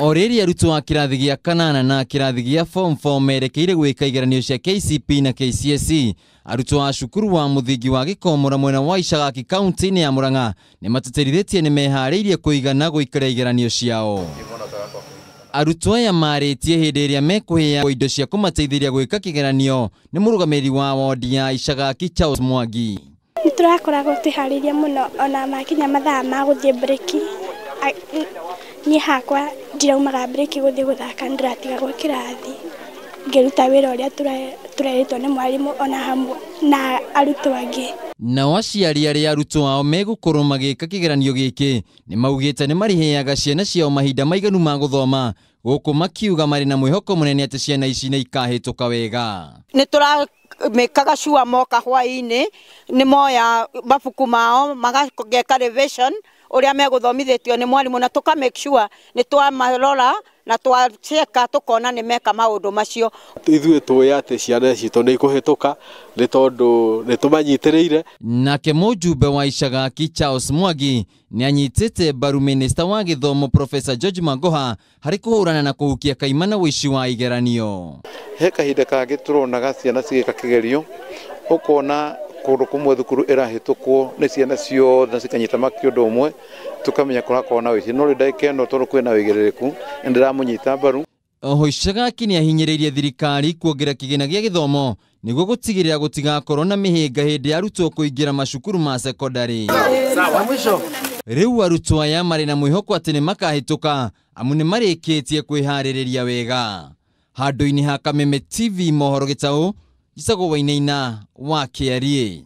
O rĩrĩ arutwo a kĩrathi gĩa kanana na kĩrathi gĩa form 4 merekeire gwĩka igeranio cia KCP na KCSE, arutwo a cukuru wa mũthingi wa Gĩkomora mwena wa Icagaki kaunti-inĩ ya Murang'a nĩ matĩtĩrithĩtie nĩ meharĩirie kũigana gũikara igeranio ciao. Arutwo aya marĩtie hĩndĩ ĩrĩa mekũheagwo indo cia kũmateithĩria gwĩka kĩgeranio nĩ mũrũgamĩrĩri wa wodi ya Icagaki Charles Mwangi. Nĩ tũrakoragwo twĩharĩirie mũno ona makinya mathaa ma gũthiĩ breki, niĩ hakwa ndiraumaga breki gũthiĩ gũthaka, nĩndĩratigagwo kĩrathi ngĩruta wĩra ũrĩa tũrerĩtwo nĩ mwarimũ ona hamwe na arutwo angĩ. Nao aciari arĩa arutwo ao megũkorwo magĩka kĩgeranio gĩkĩ nĩ maugĩte nĩ marĩheaga ciana ciao mahinda maiganu ma gũthoma, gũkũ makiuga marĩ na mwĩhoko mũnene atĩ ciana ici nĩ ikahĩtũka wega. Nĩ tũramĩkaga sure moka hwaĩ-inĩ nĩ moya mabuku mao mageka revision ũrĩa megũthomithĩtio nĩ mwarimũ, na tũka make sure nĩ twamarora na twacheka tukona nĩ meka maũndũ macio. Ithuĩ tũĩ atĩ ciana citũ nĩ ikũhĩtũka nĩ tondũ nĩ tũmanyitĩrĩire. Nake mũjumbe wa Icagaki Charles Mwangi nĩ anyitĩte mbaru minista wa gĩthomo Professor George Magoha harĩ kũhũrana na kũhukia kaimana ũici wa igeranio. He kahinda kangĩ tũronaga ciana cigĩka kĩgerio, ũkona kũndũ kũmwe thukuru ĩrahĩtũkwo nĩ ciana ciothe na cikanyita maki ũndũ ũmwe, tũkamenya kũrakorwo na ũici. No rĩu ndagĩka ĩno tondũ kwĩna wĩigĩrĩrĩku nĩ ndĩramũnyita mbaru. Oho Icagaki nĩ ahinyĩrĩirie thirikari kuongerera kĩgĩna gĩa gĩthomo nĩguo gũtigĩrĩra gũtigakorwo na mĩhĩnga hĩndĩ ya arutwo kũingĩra macukuru ma sekondarĩ. Rĩu arutwo aya marĩ na mwĩhoko atĩ nĩ makahĩtũka amu nĩ marĩkĩtie kwĩharĩrĩria wega. Handũ-inĩ ha Kameme TV mohoro gĩtaũ, Njĩtagwo Wainaina wa Kĩariĩ.